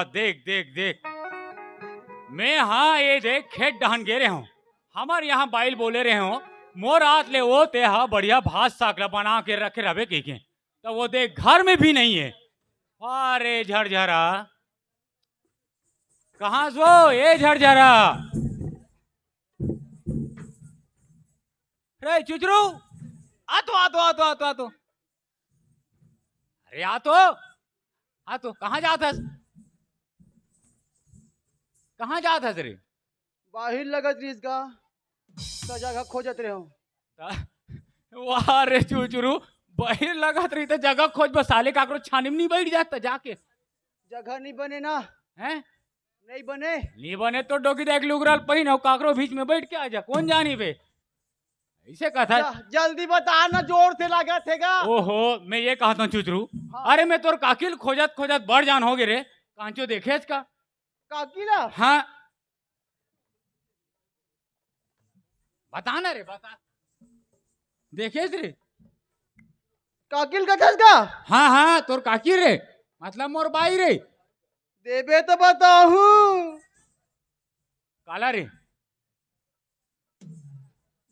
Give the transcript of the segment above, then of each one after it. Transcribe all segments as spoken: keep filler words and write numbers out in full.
देख, देख, देख, मैं हा ये देख खेत डहन गे रहे हूँ, हमर यहाँ बाइल बोले रहे हूँ, मोर आत ले वो ते हा बढ़िया भात साग ला बना के रखे रहबे कहिके, त वो देख घर में भी नहीं है। अरे झरझरा, कहाँ सो ए झरझरा? रे चुचरू, आ तो, आ तो, आ तो, आ तो, आ तो। अरे आ तो, आ तो, कहाँ जात हस? कहाँ जात हस रे? बाहिर लगत रहिस गा, त जगह खोजत रहे हूँ। त-, वाह रे चुचरू, बाहिर लगत रही त जगह खोज, बस साले काकरो छानी में नहीं बैठ जात त जाके। जगह नहीं बने ना। हैं? नहीं बने। नहीं बने तो डोकी देख लुगराल पहिन हो, काकरो बीच में बैठ के आ जा, कौन जानी बे? ऐसे कथा। ज-, जल्दी बता ना, जोर से लागत हे गा। ओहो, मैं ये कहत हूँ चुचरू, हाँ। अरे मैं तोर काकिल खोजत खोजत बड़ जान हो गे रे, कांचो देखेस का? काकिल? हाँ। बता ना रे, बता। देखेस रे? काकिल कथस का? हाँ, हाँ, तोर काकिल रे, मतलब मोर बाई रे। देबे त बताहूँ। काला रे?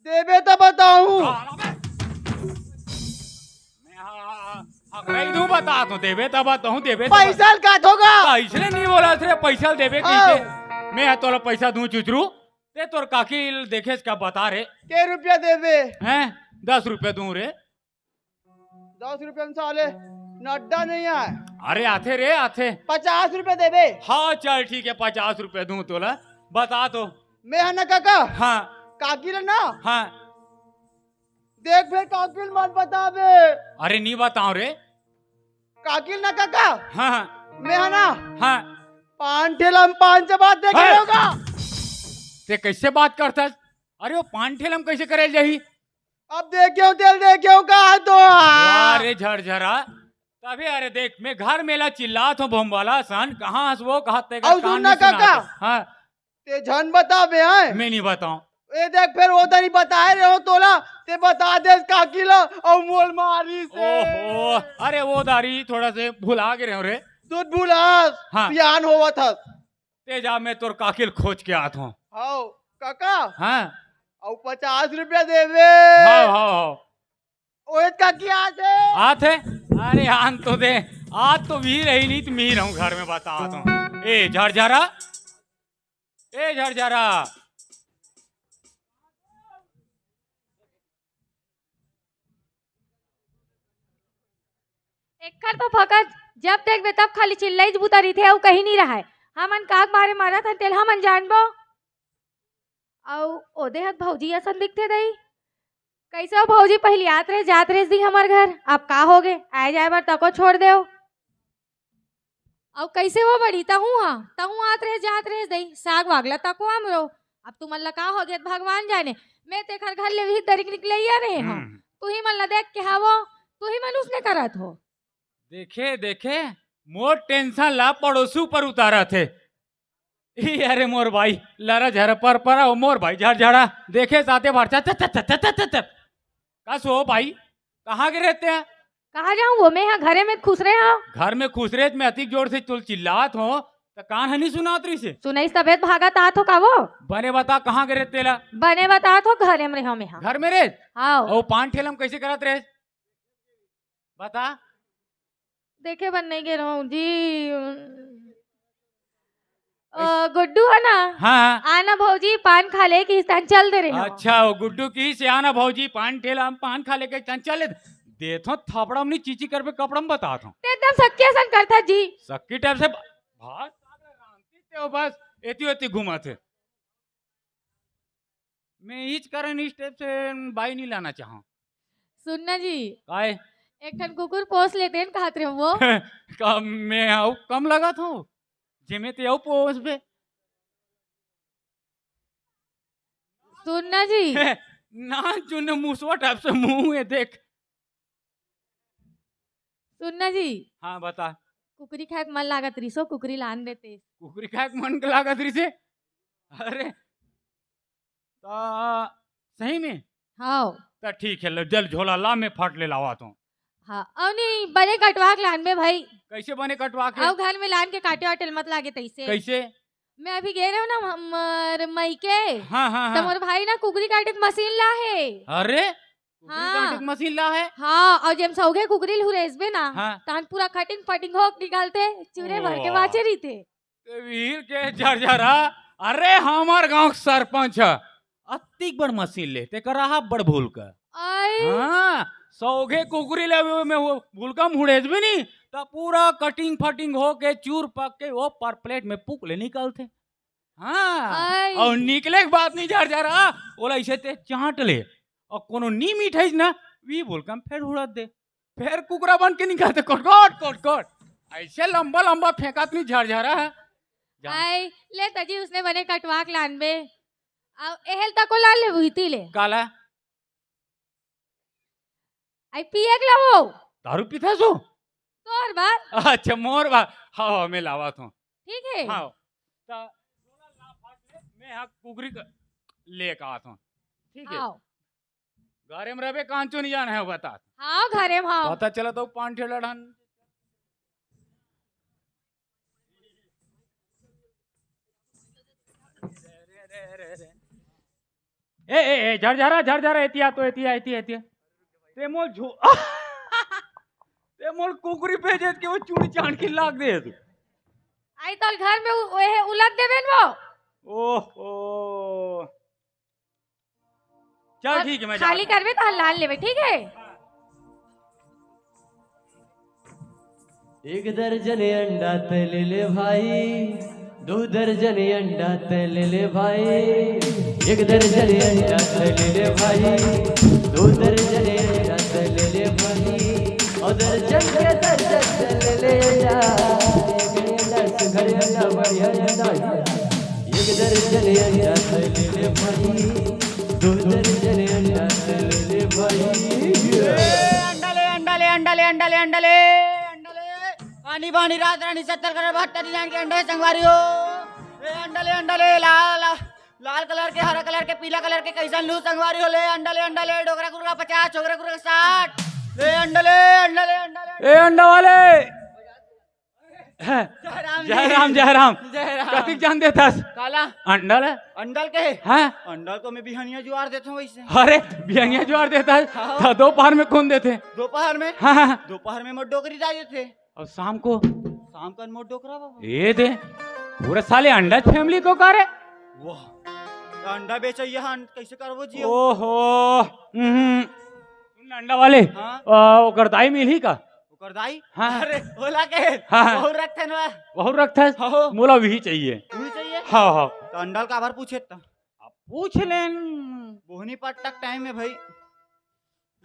देबे त बताहूँ। काला बे? मैं हा, हा, हा, हा, कही दूँ बता तो, देबे त बताहूँ, देबे त पैसा ल का होगा? पैसा नहीं बोला रे, पैसा देबे हाँ। कहिके। मैं हा तोला पैसा दूँ चुचरू, ते तोर काकिल देखेस का बता रे। के रुपया देबे? हैं? दस रुपया दूँ रे। दस रुपया में साले नड्डा नहीं आए। अरे आथे रे, आथे। पचास रुपया देबे? हाँ, चल ठीक है, पचास रुपया दूँ तोला। बता तो। मैं हा ना काका? हाँ। काकिल ना? हाँ। देख बे, काकिल मत बताबे। अरे नहीं बताऊँ रे। काकिल ना काका? हाँ, हाँ। मैं हा ना? हाँ। पान ठेला में पान से बात देखे हे! होगा। ते कैसे बात करता? अरे वो पान ठेला में कैसे करे जाही? अब देखे हो, तेल देखे हो, कहा तो आ। अरे झरझरा, तभी अरे देख, मैं घर में ला चिल्लात हूँ भोंबाला सन, कहाँ हस वो, कहा ते अउ सुन ना काका। हाँ। ते झन बता बे, हैं? मैं नहीं बताऊँ। ए देख, फिर वो दारी बताए रहे हो तोला, ते बता दे काकी ला, अउ मोल मारी से। ओहो, अरे वो दारी थोड़ा से भुला गे रहे हो रे। तू भुलास, हाँ। सियान होवत हस। ते जा, मैं तोर काकी ल खोज के आत हूँ। हाव, काका। हाँ। अउ पचास रुपया देबे। हाव, हाव, हाव। ओए काकी आत हे। आत हे? अरे आन तो दे। आज तो भी रही नहीं तो मी रहूं घर में, बता तो। ए झरझरा, ए झरझरा। एकर तो फकत जब देखबे तब खाली चिल्लई बुता रहिथे, अउ कहीं नहीं रहय। हमन काक बारे मरत हन तेल हमन जानबो। अउ ओदे हत भौजी असन दिखथे दई। कैसे हो भौजी, पहिली आत रहे जात रहे दी हमर घर, अब का होगे, आए जाए बर तको छोड़ देव। अउ कैसे हो बड़ी, तहूं हा, तहूं आत रहे जात रहे दई, साग वाग ला तको हमरो। अब तुमन ला का होगे भगवान जाने, मैं तेखर घर ले भी दरिक निकलैया रहे हो। हम्म। तुही मन ला देख के हावो, तुही मन उसने करत हो। देखे देखे मोर टेंशन ला पड़ोसू पर उतारत हे। ई अरे मोर भाई, लरा झरा पर परा हो मोर भाई झरझरा। देखे साथे भरचा, चप, चप, चप, चप, चप, चप। का सो भाई, कहाँ के रहते हैं? कहाँ जाऊँ वो, मैं यहाँ घरे में खुश रहे हूँ। घर में खुश रहे, मैं अतिक जोर से चुल चिल्लात हूँ, त कान हनी सुनात रही से। सुनाइस तबे त भागत आत हो का वो? बने बता, कहाँ के रहते ला? बने बतात हो, घरे में रहे हूँ मैं यहाँ। घर में रहे? हाँ। अउ पान ठेला में कैसे करत रहे? बता। देखे बर नहीं गे रहूं जी। अ, गुड्डू है ना? हाँ, हाँ। आना भौजी, पान खा ले, कि स्थान चल दे रहे हो। अच्छा, वो गुड्डू की से आना भौजी, पान ठेला में पान खा ले के स्थान चल दे। देथो थपड़ा में नहीं, चीची करबे कपड़ा में बतात हूँ। ते एकदम सक्के असन करता जी। सक्की टाइप से ब-, भात साग रांधती ते हो बस, एती ओती घुमाथे। मैं इच कारण इस टाइप से बाई नहीं लाना चाहूँ। सुनना जी। काय? एक ठन कुकुर पोस लेते हैं, कहत रहे वो। का मैं आऊ कम लगत हूँ? जेमे ते आऊ पोस बे। सुनना जी। ना चुन मुसवा टाइप से मुंह है, देख। सुनना जी। हाँ, बता। कुकरी खाए के मन लागत रिसो, कुकरी लान देते। कुकरी खाए के मन के लागत रिसे? अरे, ता सही में? हाँ। ता ठीक है, ले, जल झोला ला, मैं फट ले लावा तो। हाँ, अउ नहीं, बने कटवा के लानबे भाई। कैसे बने कटवा के? अउ घर में लान के काटे वाटे ल मत लागे तैसे। कैसे? मैं अभी गे रहेंव ना हमर मइके, हाँ, हाँ, त हाँ। मोर भाई ना कुकरी काटे के मशीन ला हे। अरे, कुकरी हाँ। काटे के मशीन ला हे? हाँ, अउ जेम सौघे कुकरी ल हुरेसबे ना, हाँ। तहन पूरा कटिंग फटिंग होके निकलथे, चूरे भर के ओ। बाचे रहिथे। ते वीर के झरझरा, अरे हमर गांव के सरपंच ह, अतिक बड़ मशीन ले, ते करा हा बड़ भूल का। आई। हाँ, सौघे कुकरी ले अभी में वो भूल का मुड़ेज भी नहीं, त पूरा कटिंग फटिंग होके चूर पक के वो पर प्लेट में पुक ले निकलथे। हाँ, आई। अउ निकले के बाद नहीं झरझरा, ओला ऐसे ते चाट ले, अउ कोनो नी मिठाइस ना, वी भूल का फेर उड़त दे। फेर कुकरा बन के निकलथे, कोट, कोट, कोट, कोट। ऐसे लंबा, लंबा फेंकत नहीं झरझरा है। जा। आई, ले तजी उसने बने कटवा के लानबे। अउ एहल तको लान ले बुहिती ले। काला? आई पिए के लावो। दारू पीथस ओ? तोर बार। अच्छा, मोर बार। हाँ, हाँ, मैं लावत हूँ। ठीक है। हाँ, त मैं हा कुकरी क-, लेके आवत हूँ। ठीक है। आओ। घरे में रहबे, कांचो नहीं जान है, बता। हाँ, घरे में, हाँ। पता चला तो पान ठेला ढान। ए, ए, ए, झरझरा, झरझरा, एतिया तो, एतिया, एतिया, एतिया। ते मोल झू-, ते मोल कुकरी भेजे के वो चूड़ी चांद के लाग दे तू। आई तोल घर में उ-, ओहे उलट देबे न वो। ओहो। चल, और ठीक है, मैं खाली जाता हूँ। करबे तो हल्ला लेबे, ठीक है? एक दर्जन अंडा ते ले ले भाई, दो दर्जन अंडा ते ले ले भाई, एक दर्जन अंडा ते ले ले भाई, दो दर्जन अंडा ते ले ले भाई, और दर्जन के दर्जन ते ले ले अंडा, एक अंडा सुघर अंडा बढ़िया अंडा। एक दर्जन अंडा ले ले भाई, दो दर्जन अंडा ले ले भाई। ए, अंडा ले, अंडा ले, अंडा ले, अंडा ले, अंडा ले, अंडा ले। आनी बानी रात रानी सत्तर करोड़ बहत्तर डिजाइन के अंडे संगवारी हो। ए, अंडा ले, अंडा ले, लाल, लाल, लाल कलर के, हरा कलर के, पीला कलर के, कैसन लू संगवारी हो? ले, अंडा ले, अंडा ले, डोकरा कुकरा पचास, छोकरा कुकरा साठ। ले, अंडा ले, अंडा ले, अंडा ले। ए, अंडा वाले। हैं? जय राम जी। जय राम, जय राम। जय राम। कतिक जान देथस? काला? अंडल है? अंडल के? हाँ। अंडल को मैं बिहनिया जुआर देता हूँ वैसे। अरे, बिहनिया जुआर देता है? हाँ। तो दोपहर में कौन देथे? दोपहर में? हाँ, हाँ। दोपहर में मोर डोकरी डाल देथे। और शाम को? शाम का मोर डोकरा बाबा। ये दे। पूरे साले अंडा फैमिली को का रे? वाह। तो अंडा बेचैया हन, कैसे करबो जी? ओहो। हम्म। सुन ना, अंडा वाले। हाँ? आ, ओकर दाई मिलही का? ओकर दाई? हाँ। अरे, ओला के? हाँ, हाँ। बहुत रखथे ना। बहुत रखथे? हाँ। मोला वही चाहिए। वही चाहिए? हाँ, हाँ। तो अंडल काबर पूछे त? अब पूछ लेन। बोहनी पट्टा के टाइम में भाई।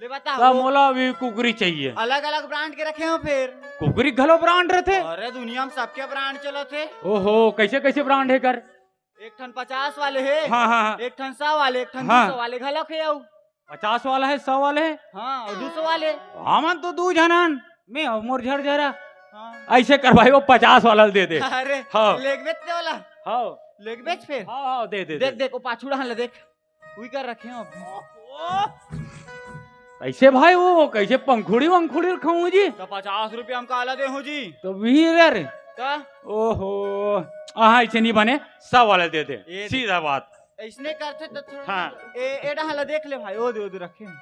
ले बता, त वो मोला भी कुकरी चाहिए। अलग-अलग ब्रांड के रखे हो फिर? कुकरी घलो ब्रांड रथे? अरे, दुनिया में सबके ब्रांड चलत हे। ओहो, कैसे, कैसे ब्रांड हे कर? एक ठन पचास वाले हे, हाँ, हाँ, हाँ। एक ठन सौ वाले, एक ठन हाँ। दू सौ वाले घलक हे अउ। पचास वाला हे, सौ वाले हे? हाँ, अउ दू सौ वाले। हमन तो दू झन हन, मैं अउ मोर झरझरा। हाँ। ऐसे कर भाई, वो पचास वाला ल दे दे। अरे, हाँ। लेगबे ते वाला? हाँ। लेगबे फिर? हाँ, हाँ, दे दे, देख, दे। देख, वो पाछू डहन ले देख। उही कर रखे हो अभी। ओहो। कैसे भाई, वो कैसे पंखुड़ी वंखुड़ी खाऊं जी? तो पचास रुपया हम काला दे हूँ जी। तो वीर रे। का? ओहो। हाँ, ऐसे नहीं बने, सौ वाला दे दे। ये दे। सीधा बात। ऐसने करथे तो थोड़ा हाँ। ए, ए डहला देख ले भाई, ओ दे, ओ दे रखे हैं।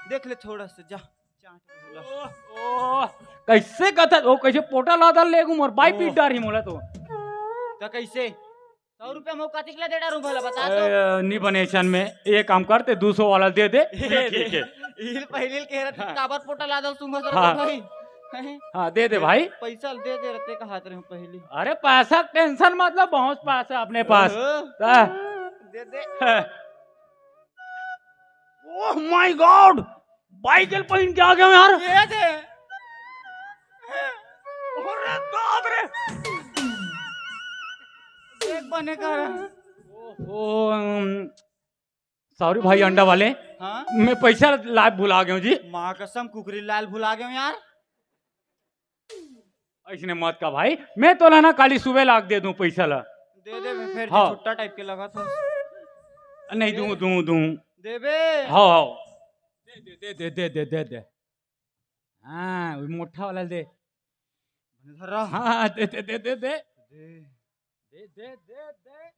देख ले थोड़ा सा, जा। चाट बोला। ओह, ओह, कैसे कथा, ओ कैसे पोटा लादा ले गु मोर बाई ओह। पीट डारी मोला तो। तो कैसे? सौ रुपया में कतिक ला दे डारू भला बता तो। ए, नी बने ऐसन में, एक काम करते, दू सौ वाला दे दे। ए, ठीक है। इल पहले के रहा हाँ। काबर पोटा लादा सुंगा सर हाँ। भाई। हैं? हाँ, दे दे भाई। पैसा दे दे रहते कहात रहे पहले। अरे पैसा टेंशन मतलब बहुत पैसा अपने पास। ओहो। ता? दे दे। हाँ। Oh my God, बाइक ल पहिन के आ गया यार। ये दे। अरे बाप रे। देख बने कर। ओहो, अम, sorry भाई अंडा वाले। हाँ? मैं पैसा लाए भुला गया हूँ जी। माँ कसम कुकरी लाल भुला गया हूँ यार। ऐसने मत का भाई, मैं तोला ना काली सुबह लाग दे दूं पैसा ला। दे दे, मैं फिर हाँ। छुट्टा टाइप के लगा था। नहीं, दे। दूं, दूं, दूं। देबे। हाँ, हाँ। दे, दे, दे। दे, दे, दे, दे, दे। हाँ, वो मोटा वाला दे। धर रहा। हाँ, दे, दे, दे, दे, दे। दे। दे, दे, दे, दे।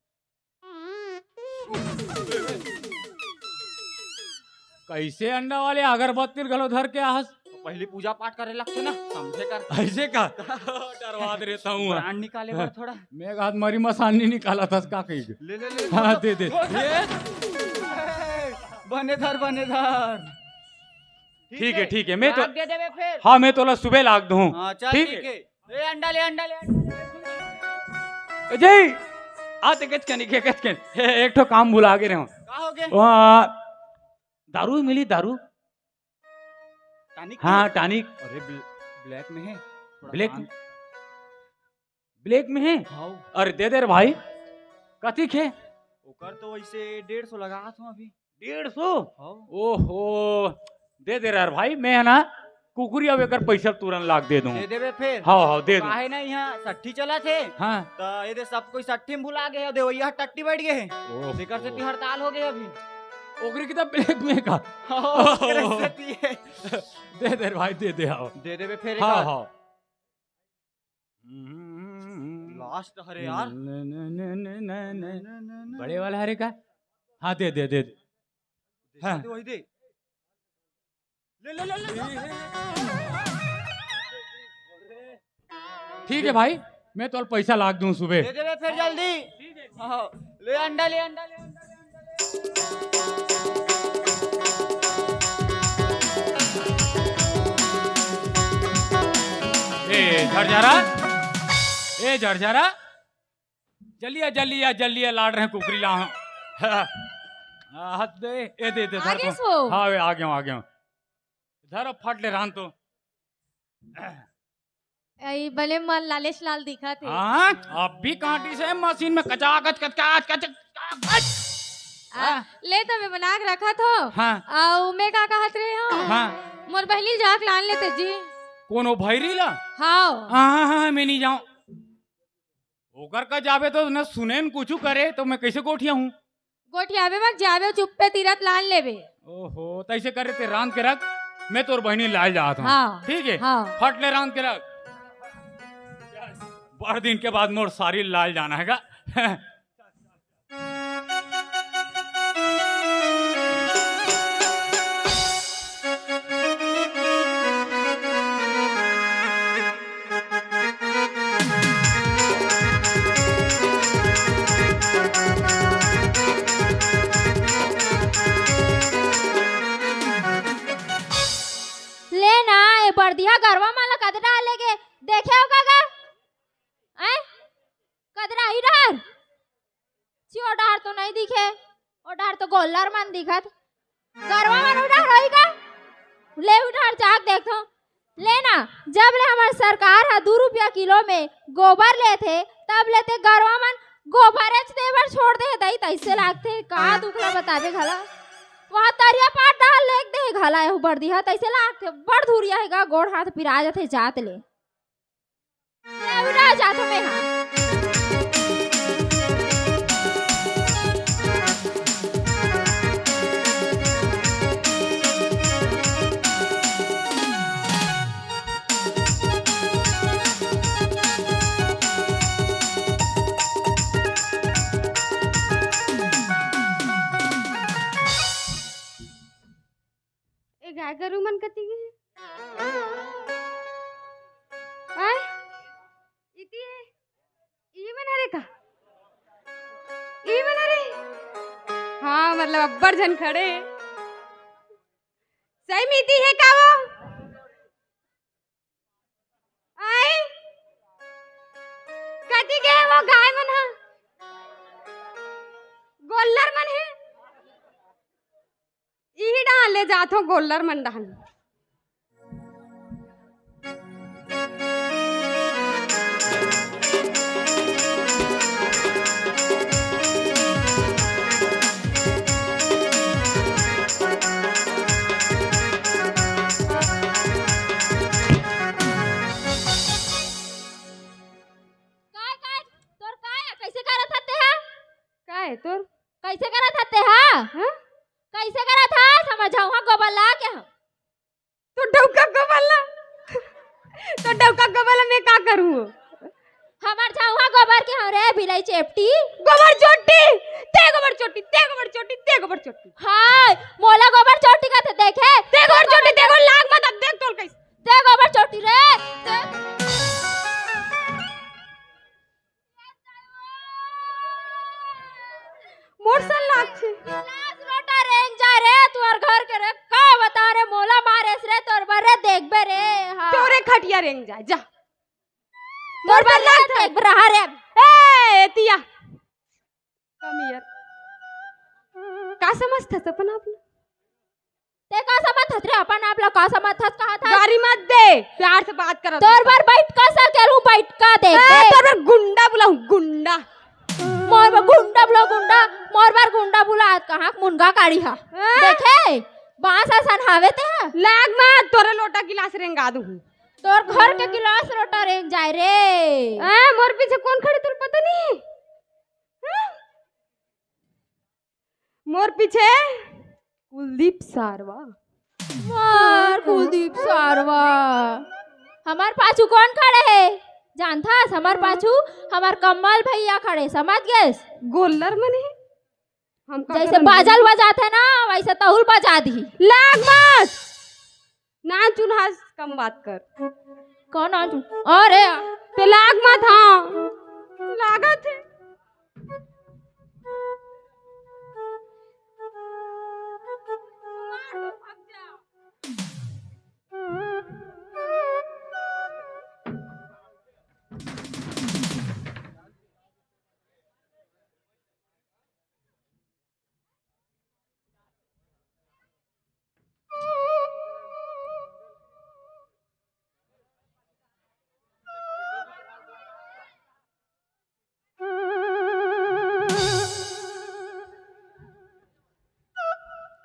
कैसे अंडा वाले अगरबत्ती घलो धर के आहस? तो पहली पूजा पाठ करे लगथे ना, समझे कर। ऐसे का? डरवा दे रहता हूँ। प्राण निकाले बर थोड़ा। मैं एक हाथ मरी मसान नहीं निकाला था, का कही? ले, ले, ले। हाँ, दे, दे। बने धर, बने धर। ठीक है, ठीक है, मैं तो राख दे देबे फिर। हाँ, मैं तोला सुबह लाग दूँ। हाँ, चल, ठीक ठीक है। है। ए, अंडा ले, अंडा ले, अंडा ले। ए, जय, आ ते कच कनी के, कच कनी। ए, एक ठो काम भुला गे रहे हो। का हो गे? वहाँ दारू मिली, दारू। टॉनिक हाँ, की? टॉनिक। अरे, ब्ल-, ब्लैक में है। थोड़ा ब्लैक दान। ब्लैक में है? हाँ। अरे, दे दे रे भाई। कतिक है? ओकर तो वैसे डेढ़ सौ लगात हूँ अभी। डेढ़ सौ? हाँ। ओहो, दे दे रे यार भाई, मैं है ना, कुकुरी अब एकर पैसा तुरंत लाग दे दूँ। दे देबे फिर। हाँ, हाँ, दे दूँ। काहे ना यहाँ सट्ठी चलत हे। हाँ। त ये दे सब कोई सट्ठी में भुला गे हे, देवैया ह टट्टी बैठ गे हे। ओहो। तेकर सेती हड़ताल हो गे अभी। ओकरे की त ब्लैक में का? हाँ, ओकरे सेती हे। दे दे रे भाई, दे दे, हाँ। दे देबे फिर हाँ, एकर। हाँ। लास्ट हरे यार। न, न, न, न, न, न। न, न, न, न। बड़े वाला हरे का? हाँ, दे, दे, दे, दे। दे, हाँ। दे, वही दे। ले, ले, ले, ले, ले। ठीक है भाई, मैं तोला पैसा लाग दूँ सुबह। दे देबे फिर जल्दी। हाँ, ले अंडा, ले अंडा, ले अंडा, ले अंडा। ए झरझरा, ए झरझरा, जल्दी आ, जल्दी आ, जल्दी आ, लाड़ रहे कुकरी ला। हाँ, हाथ दे, ए दे, दे, आ धर गेस तो। वो। हाँ, वे, आ गया हूँ, आ गया हूँ। धर अब फट ले रान तो। ए, बने मन लालेश लाल दिखत हे। हाँ, अब भी कांटी से मशीन में कचाकच, कचाकच, कचाकच। आ, हाँ। ले तो मैं बना के रखत हो। हाँ। अउ मैं का कहत रहे हो? हाँ। मोर बहिनी जाके लान लेते जी। कोनो भैरी ला? हाँ। हाँ, हाँ, हाँ, मैं नहीं जाऊँ। ओकर का जाबे तो न सुने न कुछू करे, तो मैं कैसे गोठिया हूँ? गोठियाबे मत जाबे, चुप्पे तीरथ लान लेबे। ओहो, तैसे करे ते रांध के रख, मैं तोर बहिनी लाए जात हूँ। हाँ। ठीक है? हाँ। फट ले रांध के रख। बड़ दिन के बाद मोर सारी लाल जाना है का? ले ना, ए बरदिहा गरवा मन ला कद डार लेगे, देखे हो का गा? हैं? कदरा ही डहर? ची, ओ डहर तो नहीं दिखे, ओ डहर तो गोल्लर मन दिखत। गरवा मन ओ डहर होई का? ले ओ डहर जाके देखो। ले ना, जब ले हमर सरकार ह दू रुपया किलो में गोबर लेथे, तब ले ते गरवा मन गोबरेच दे बर छोड़ दे हे दई, तइसे लागथे। का दुख ला बताबे घला। वहाँ तरिया पार डहर लेग दे हे घला, एहू बरदिहा तइसे लागथे। बड़ धुरिया हे गा, गोड़ हाथ पिरा जथे जात ले। ले अभी रह जात हूँ मैं यहाँ। ए गाय गरु मन कति गे? आय? इति हे? ई मन हरे का? ई मन हरे? हाँ, मतलब अब्बड़ झन खड़े हे। सही में इति हे का वो? आय? कति गे हे वो गाय मन ह? गोल्लर मन हे? इही डहान ले जाथो गोल्लर मन डहान। काय, काय, तोर काय, कैसे करत हते हा? काय तोर? कैसे करत हते हा? हाँ? कैसे करत हा? समझाऊ हा गोबर ला के हा। तू डौका गोबर ला। तो डौका गोबर ला मैं का करूँ? हमर झउहा गोबर के हव रे, बिलाई चेपटी। गोबर चोटी, ते गोबर चोटी, ते गोबर चोटी, ते गोबर चोटी। हाय, मोला गोबर चोटी का तो देखे। ते गोबर चोटी, ते गोबर लाग मत, अब देख तोर कैसे। ते गोबर चोटी रे, ते मोर सन लागथे। गिलास लोटा रेंग जा रे, तुहर घर के रे, का बता रे, मोला मारेस रे, तोर बर रे, देखबे रे, हाँ। तोरे खटिया रेंग जा, जा। तोर बर सन रे, लागथे। देखबे रहा रे। ए, एतिया। Come here। का समझथस अपन आप ला? ते का समझथस रे? अपन आप ला का समझथस, कहा था? गारी मत दे, प्यार से बात करत तोर हूँ। बर बैठ का सकेलू, बैठ का दे, ए, दे। तोर बर गुंडा बुलाऊं, गुंडा। मोर बर गुंडा बुला, गुंडा, मोर बर गुंडा बुला, कहाँ मुनगा काढ़ी हा? हाँ? देखे, बांस असन हावे ते हा। लाग मत, तोरे लोटा गिलास रेंगा दूँ। तोर घर के गिलास लोटा रेंग जाए रे। ए, मोर पीछे कौन खड़े, तुला पता नहीं? हाँ? मोर पीछे कुलदीप सारवा। मार कुलदीप सारवा। हमर पाछू कौन खड़े हे? जानथस, हमर हाँ। पाछू हमर कमल भैया खड़े, समझ गेस? गोल्लर मने? हम का जैसे करन बाजल बोल? बजाथे ना, वैसे तहुल बजा दिही। लाग मत। नाच उन्हास कम बात कर। कौन नाच उन-, अरे। ते लाग मत, हाँ। लागत हे।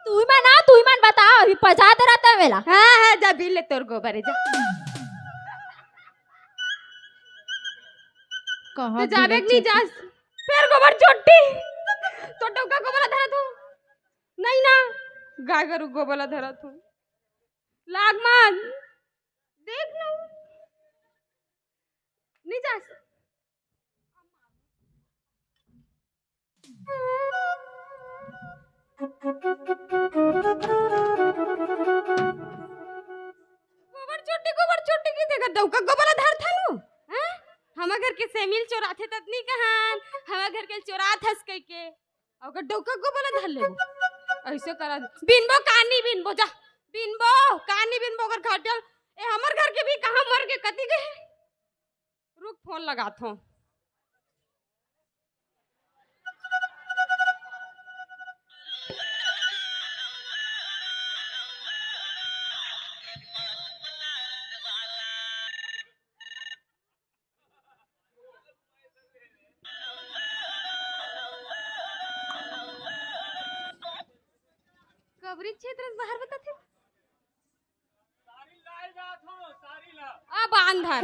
तुई मन आ, तुई मन बताओ, अभी पजा दे रहता है मेला। हाँ, हाँ, जा बीन ले तोर गोबर हे, जा। कहाँ तो जावे बीन के नहीं ले? जास, फेर गोबर चोटी। तो डौका गोबर ला धरत हूँ। नहीं ना, गाय गरु गोबर ला धरत हूँ। लाग मत। देख लो। नहीं जास। गोबर चोटी, गोबर चोटी की देखा डौका गोबर ला धरथन वो, हैं? हमर घर के सेमी ल चोराथे ततनी कहान, हमर घर के चोराथस कहिके। अउ का डौका गोबर ला धर लेबो। ऐसे करा दे। बिनबो कानी बिनबो जा। बिनबो कानी बिनबो ओकर खटिया ल। ए हमर घर के भी कहाँ मर के कति गे? रुक फोन लगाथों। कवरेज क्षेत्र से बाहर बताथे। अब आंधर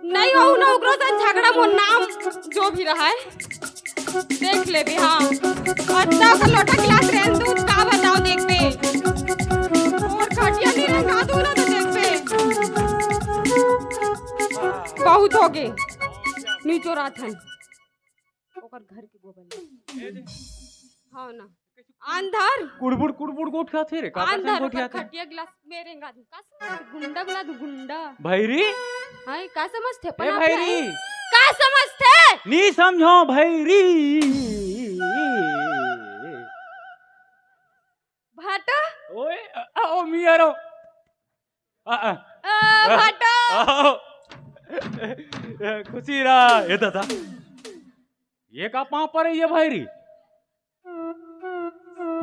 नहीं हो ना, ओकरो से झगड़ा मोर नाम जो भी रहा है, देख लेबे। हाँ, अच्छा का लोटा गिलास रहन दू, का बताओ देखबे। और खटिया नहीं रहन दू ना तो देखबे। बहुत हो गए। नीचो रात है। ओकर घर के गोबर ले। हाँ ना। अंधर। कुड़बुड़, कुड़बुड़ गोठियाथे रे, का अंधर, करथन ओकर गोठियाथे? खटिया गिलास मेरे रेंगा दू। का समझ गुंडा बुला दू, गुंडा। भैरी? हाय, का समझथे? ए अपन आप भैरी? है? का समझथे? नी समझो भैरी। भाटो? ओए, अ, अ, ओ मियारो। अ, अ। अ, भाटो। आओ। खुशी रहा। ए दादा, ये का पाँव परे ये भैरी?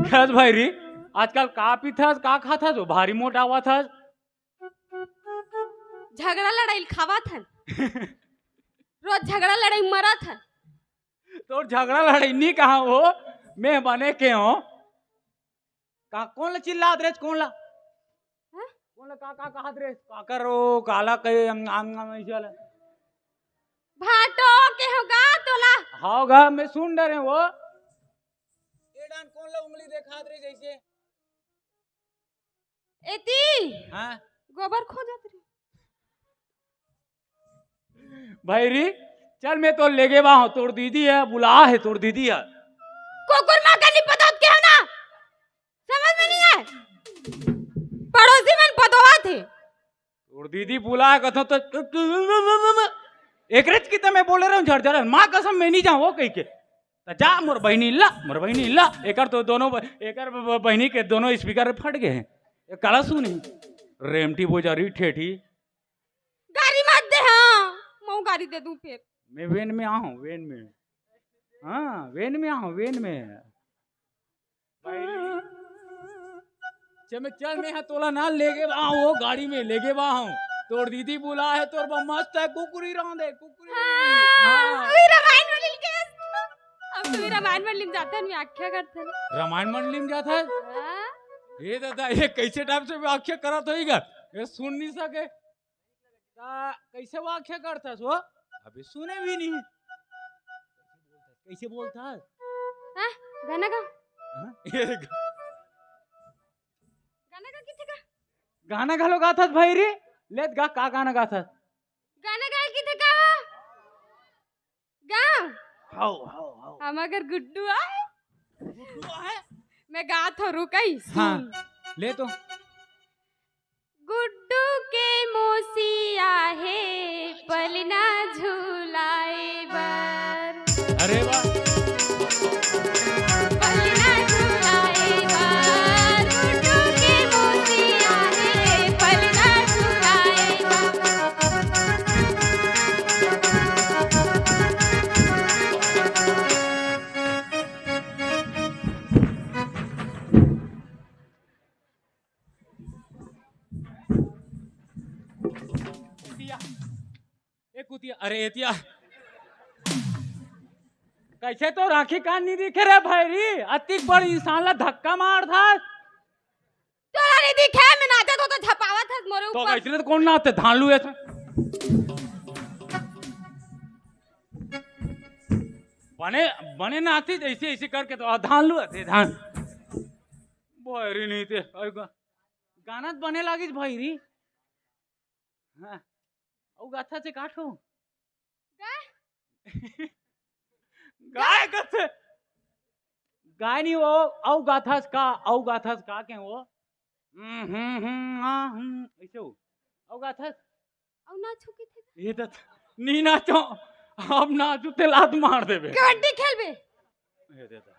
कस भैरी, आजकल का पीथस, का खाथस, वो भारी मोटावत हस। झगड़ा लड़ाई खावत हन। रोज झगड़ा लड़ाई मरत हन। तोर झगड़ा लड़ाई नी कहाँ हो, मैं बने के हो। का, कौन ला चिल्लात रे, कौन ला? हैं? कौन ला का, का कहत रे? का करो, काला कहे, हम, हम, हम, ऐसे वाला। भाटो के हो गा तोला? हाव गा, मैं सुन डरे वो। ए डान कौन ला उंगली देखात रे जैसे? एती। हाँ? गोबर खोजत रे। भैरी, चल, मैं तो लेगे बा हूँ, तोर दीदी हे, बुला हे तोर दीदी हे। कुकुर माँ का नहीं पता के हो ना, समझ में नहीं आए। पड़ोसी मन बतोवत हे। तोर दीदी बुला हे कथो तो एकरेच की तो मैं बोले रहूं झरझर, माँ कसम मैं नहीं जाऊं वो कह के। त जा मोर बहिनी ला, मोर बहिनी ला। एकर तो दोनों ब-, एकर ब-, ब-, बहिनी के दोनों स्पीकर फट गए हैं। ये काला सुनी, रेमटी बोजारी ठेठी। गारी मत दे, हाँ, मैं गारी दे दूं फिर। मैं वेन में आहूं, वेन में। हाँ, वेन में आहूं, वेन में। चल, मैं, चल, मैं हा तोला ना लेगे बा हूँ, गाड़ी में लेगे बा हूँ। तोर दीदी बुला हे, तोर बा मस्त हे, कुकुरी रांधे, कुकुरी। हाँ, हाँ। वही रामायण वाली के। अब तो वही रामायण वाली में जाते हैं, मैं आख्या करते हैं। रामायण मंडली में जाता है? हाँ। ये दादा, ये कैसे टाइप से व्याख्या करत होई गा? ये सुन नहीं सके। ता कैसे व्याख्या करता सो? अभी सुने भी नहीं। कैसे बोलता है? हाँ, गाना गा। हाँ? ये ग- गाना गा किथे का? गाना घलो गाथस भाई रे। ले गा, का गाना गाथस? गाना गा किथे का? गा। हाओ, हाओ, हाओ। हम अगर गुड्डू आए। गुड्डू आए? मैं गात हूँ, रुकई, हाँ, सुन। ले तो। गुड्डू के मौसी आहे पलना झुलाए बर। अरे वाह। पलना झुलाए बर, गुड्डू के मौसी आहे पलना झुलाए बर। कुतिया। ए कुतिया, अरे एतिया। कैसे तो राखी कान नहीं दिखे रे भैरी, अतिक बड़ इंसान ला धक्का मार था। तोला नहीं दिखे, मैं नाचत हो तो झपावत हस मोरे तो ऊपर। कैसे तो कौन नाचते, धान लू ऐसा। बने, बने नाचती जैसे ऐसे करके तो धान लू आते, धान। भैरी नहीं थे, अरे गा-, गाना तो बने लागिस भैरी। हाँ। अउ गाथा से काट हो। गाय? गाय कथे। गाय नहीं वो, अउ गाथा से का, अउ गाथा से का के वो। हम्म, हम्म, हम्म, हाँ, हम्म, ऐसे हो। अउ गाथा से। अउ नाचू किथे? ये तो नहीं नाचो। अब नाचू ते लात मार देबे। कबड्डी खेलबे? ये दे दे।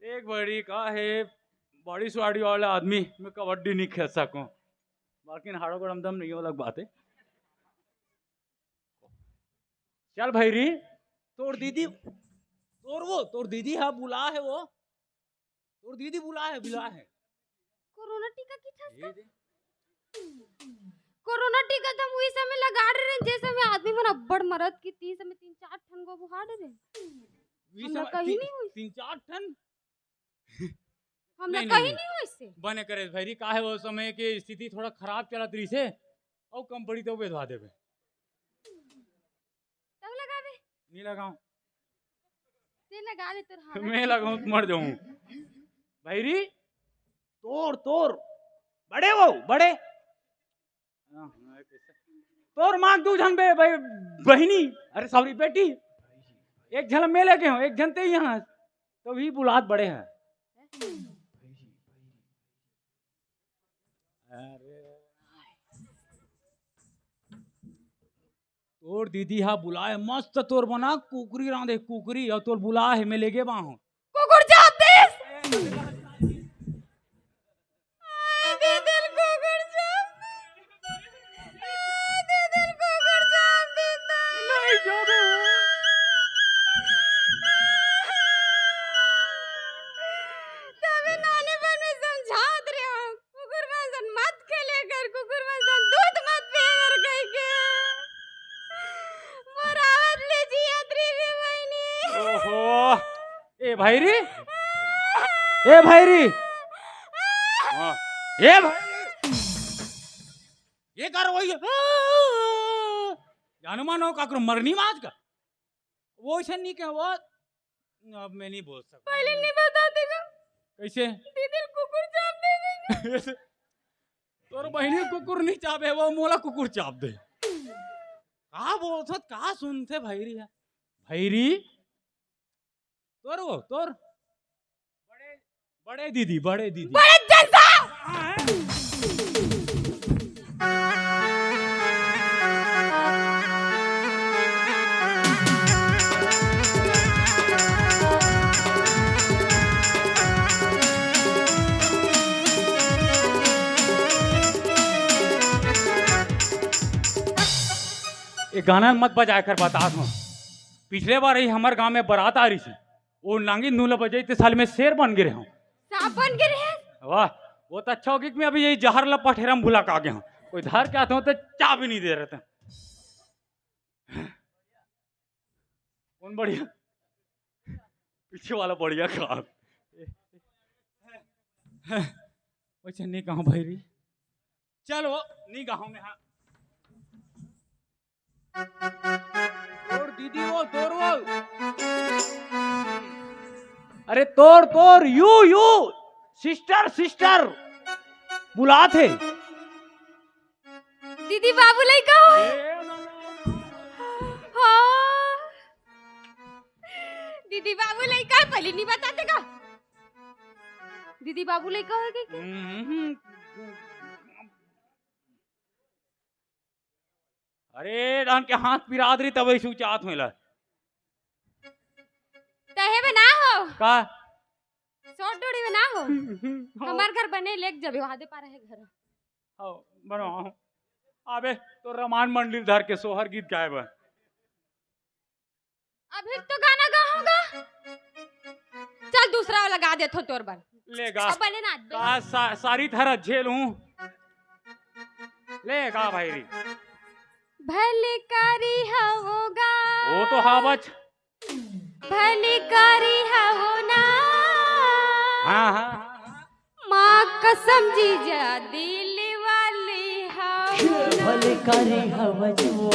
एक बारी का है, बॉडी स्वाडी वाला आदमी, मैं कबड्डी नहीं खेल सकूं, बाकी हाड़ो गरम दम नहीं हो, अलग बात है। चल भाई री, तोर दीदी, तोर वो, तोर दीदी हा बुला है वो, तोर दीदी बुला है, बुला है। कोरोना टीका किथे ये दे। कोरोना टीका तो हम उही समय लगा रहे, जे समय आदमी मन अब्बड़ मरत की, तीन समय तीन चार ठन गो बुहा रहे। उही हमला समय कहीं तीन, नहीं होइस। तीन चार ठन? हमला नहीं, कहीं नहीं। नहीं होइस से। बने करे भाई री, काहे वो समय के स्थिति थोड़ा खराब चलत रहिसे, अउ कम पड़ी तो बेधवा देबे। तब लगाबे। नहीं लगाऊं। ते लगा दे तोर हालत। मैं लगाऊं तो मर जाऊं। भाई री, तोर, तोर। बड़े वो, बड़े। तोर माँ दू झन बे, भाई, बहिनी, अरे सॉरी, बेटी। एक झन मैं लेगे हूँ, एक झन ते यहाँ। तो भी बुलात बड़े हैं। अरे। तोर दीदी हा बुलाए, मस्त तोर बना कुकरी रांधे, कुकरी, अउ तोर बुलाए हे, मैं लेगे बा हूँ। कुकुर चाप देस। आय, दीदी ल कुकुर चाप देस। आय, दीदी ल कुकुर चाप देस। नहीं जाबे। तबे नाने बन में समझात रहे हो। कुकुर मन सन मत खेले कर, कुकुर मन सन दूध मत पिए कर कहि के। मोर आवत ले जियत रहिबे बहिनी। ओहो, ए भाई री, ए भाई री, हाँ। ए भाई री, ये कर वही जानू मानो काकरो मरनी माज का। वो ऐसे नहीं कहे, वो अब मैं नहीं बोल सकता। पहले नहीं बताते का? कैसे? दीदी कुकुर चाप दे गई। तोर बहिनी कुकुर नहीं चापे, वो मोला कुकुर चाप दे। का बोलथस, का सुनथे भैरी ह? भैरी? तोर वो, तोर? बड़े, बड़े दीदी, बड़े दीदी। बड़े जैसा। ये गाना मत बजाय कर, बतात हंव। पिछले बार ही हमर गांव में बरात आ रही थी, वो नांगी नूला बजाई ते साल में शेर बन गे रहेंव। सांप बन गे रहे? वाह, वो तो अच्छा हो गया कि मैं अभी यही जहर ला पठेरा में भुला के आ गया हूँ। कोई धर के आते हो तो चाबी नहीं दे रहे थे। कौन बढ़िया? पीछे वाला बढ़िया काम। वैसे नहीं कहा भैरी, चल वो नहीं कहा मैं, हाँ। तोर दीदी वो, तोर वो। अरे तोर, तोर, you, you, sister, sister, बुलात हे। दीदी बाबू लइका हो। हाँ। दीदी बाबू लइका, पहले नहीं बताते का? दीदी बाबू लइका हो गए क्या? हम्म। अरे, डान के हाथ पिरात रही, तब ऐसे उचात होला। तहे में ना हो। का? सोट डोड़ी में ना हो। हमार घर बने, लेके जाबे, वहां दे पारा है घर। हो, बनो। अबे, तो रमान मंडल धर के सोहर गीत गाए बर। अभी तो गाना गा होगा। चल, दूसरा वाला गा देथो तोर बर। ले गा। अब बने ना। का सा-, सारी थरा झेल हूँ। ले गा भाई री। भले कारी हवो गा। वो तो हावच। भले कारी हवो ना। हाँ, हाँ, हाँ, हाँ। माँ कसम जीजा दिल वाली हवो ना। भले कारी हवच वो।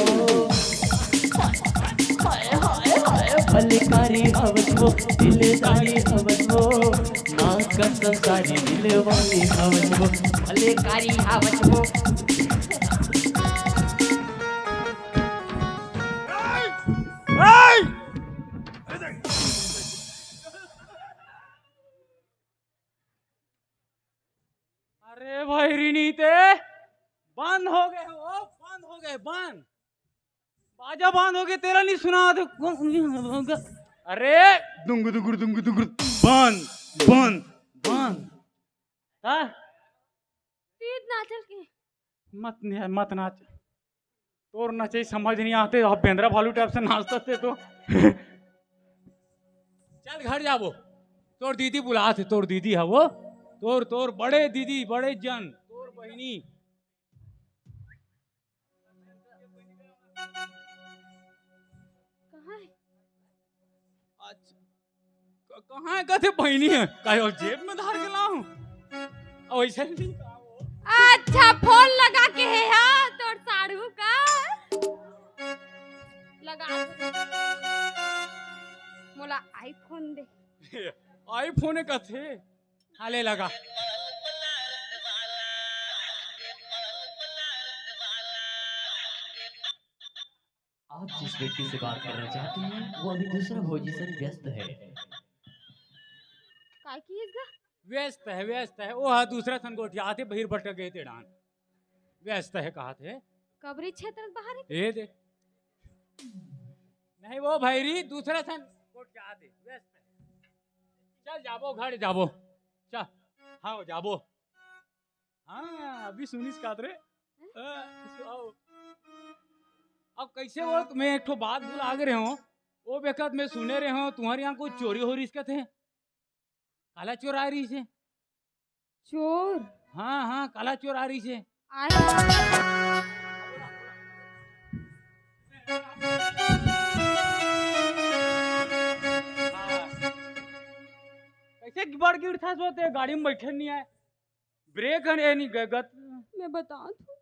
हाय, हाय, हाय। भले कारी हवच वो, दिलदारी हवच वो। माँ कसम सारी दिल वाली हवच वो। भले कारी हवच वो। अरे भाई रीनीते, बंद हो गए हो, बंद हो गए, बंद। बाजा बंद हो गए, तेरा नहीं सुना तो। अरे, दुंग दुंगुर, दुंग दुंगुर, बंद, बंद, बंद। हाँ? तीत नाचल के। मत न-, मत नाच। तोर नचई समझ नहीं आते, अब बेंदरा भालू टाइप से नाचता थे तो। चल घर जाबो, तोर दीदी बुलात हे, तोर दीदी हे वो, तोर, तोर बड़े दीदी, बड़े जन, तोर बहिनी। कहाँ है? अच्छा, क-, कहाँ है? कथे बहिनी है, काहे और जेब में धार के लाऊं? और ऐसे नहीं। अच्छा, फोन लगा के है, हाँ, तोर साढ़ू का। लगा। मोला iPhone दे। iPhone कथे? हाँ, ले लगा। आप जिस व्यक्ति से बात करना चाहते हैं, वो अभी दूसरा भौजी से व्यस्त है। काय की इसका? व्यस्त है, व्यस्त है। वो हा दूसरा ठन गोठियाथे, बहिर भटक गए ते डान। व्यस्त है, कहा थे। कबरी क्षेत्र बाहर है? ये दे। नहीं, वो भैरी दूसरा ठन गोठियाथे, व्यस्त है। चल जाबो, घर जाबो। चल, हाँ, जाबो। हाँ, अभी सुनिस कात रे। अ, सु-, आओ। अब कैसे वो, मैं एक ठो बात भुला गे रहे हूँ। वो बेकत मैं सुने रहे हूँ, तुम्हारे यहाँ कुछ चोरी हो रही इसका थे? काला चोर आ रही से? चोर? हाँ, हाँ, काला चोर आ रही से। आ कैसे बड़ गिर था सो ते गाड़ी में बैठे नहीं आए। ब्रेक है नहीं गगत। मैं बता दूं।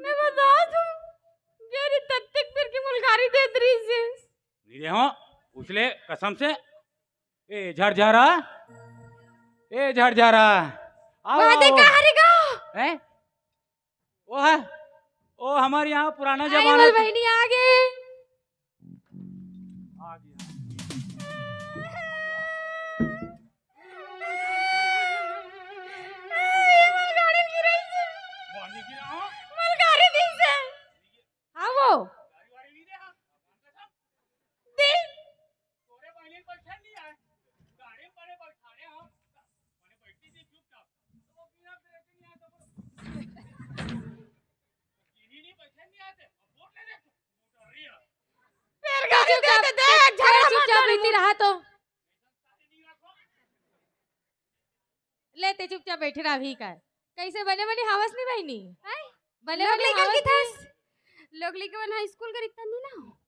मैं बता दूं। मेरी तत्तक फिर की मुलगारी दे दरी से। नहीं रे हो, उछले कसम से। ए झरझरा, ए झरझरा, आओ, वादे आओ। कहाँ रे गो? हैं? वो है, ओ, हमर यहाँ पुराना अरे, जमाना मोर के बहिनी आ गे। आ गया। मोर गाड़ी गिरा, हाँ? मोर गाड़ी दिस हे। हाँ वो। गाड़ी वाड़ी नहीं दे, हाँ। दे। तोरे बहिनी बैठे नहीं आए। गाड़ी में बड़े बैठाने हम। बड़े बैठी थी चुपचाप। तो वो बिना ब्रेक नहीं आया तो वो चीनी नहीं बैठे नहीं आते। अब बोल ले दे तू। मोटर रही है। फिर गाड़ी दे दे, दे, झगड़ा मत चुपचाप करो। बैठी रहा तो। ले, ते चुपचाप बैठे रहा भी कर। कैसे बने बने हवस नहीं बहिनी? हैं? बने लोग बने लइकन हवस की नहीं? थस। लोग लइकन हाई स्कूल के रिक्ता नहीं ना हो।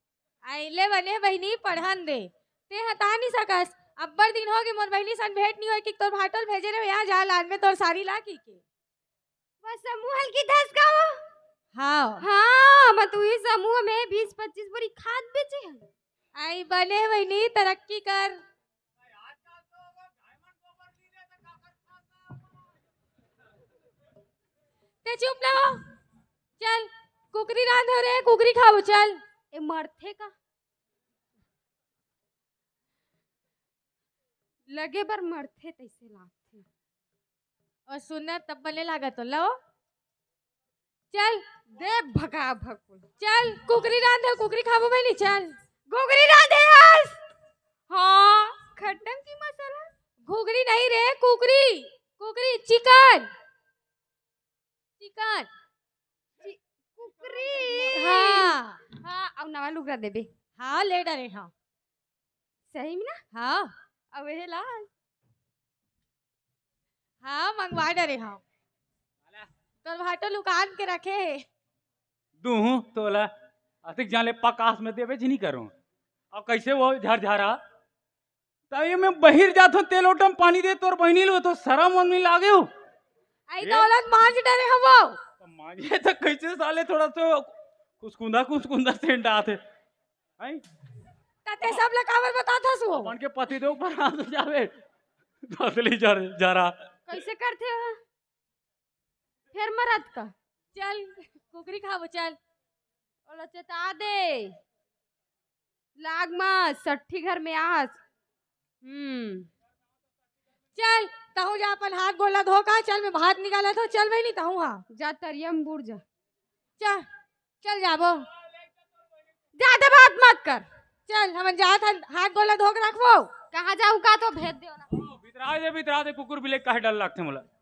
आई ले बने बहिनी, पढ़न दे। ते हता नहीं सकस। अब्बड़ दिन हो गए मोर बहिनी सन भेंट नहीं होय कि तोर भाटो ल भेजे रहे, यहाँ जा लान में तोर सारी ला की के। बस समूह हल्की धस का हो। हाँ। हाँ, मैं तू ही समूह में बीस पच्चीस बोरी खाद बेचे है। आई बने बहिनी, तरक्की कर। ते चुप ना हो। चल, कुकरी रांध हो रे, कुकरी खाओ, चल। ए मरथे का? लगे बर मरथे तैसे लागथे। और सुनना तब बने लागत हो, लो। चल। देख भगा भकुल। चल, कुकरी रांध हो, कुकरी खाबो बहिनी, चल। कुकरी रांधे हस? हाँ, खट्टम की मसाला। घुघरी नहीं रे, कुकरी, कुकरी, चिकन। चिकन। चि-, कुकरी। हाँ। हाँ, अब नवा लुगरा देबे। हाँ, ले डरे, हाँ। सही में ना? हाँ। अब हे लाल। हाँ, मंगवा डरे, हाँ। तोर भाटो लुकान के रखे हे। दूहूं तोला, अतिक जान ले पकास में देबे जी नहीं करूं। अब कैसे वो झरझरा? तब ये मैं बहिर जाथो, तेल ओटम पानी दे, तोर बहिनी लो तो शरम मन में लागे हो। आई ए? दौलत मांझ डरे हवो। तो मांझे तो कैसे साले थोड़ा सा कुसकुंदा, कुसकुंदा सेंट आथे। हैं? तते सब ला काबर बतात हस वो? अपन के पति देव पर हाथ जावे। दसली जर-, जरा। कैसे करथे हो? फेर मरत का? चल, कुकरी खाबो, चल। ओला चेता दे। लाग मत, सट्ठी घर में आस। हम्म। चल, तहूँ जा अपन हाथ गोला धो का, चल मैं भात निकालत हो, चल बहिनी तहूँ हा। जा तरिया में बूड़ जा। चल, चल जाबो। जादा बात मत कर। चल, हमन जात हन, हाथ गोला धो के रखबो। कहाँ जाऊँ का तो भेज दे ना। बितरा दे, बितरा दे, कुकुर बिले काहे डर लगथे मोला।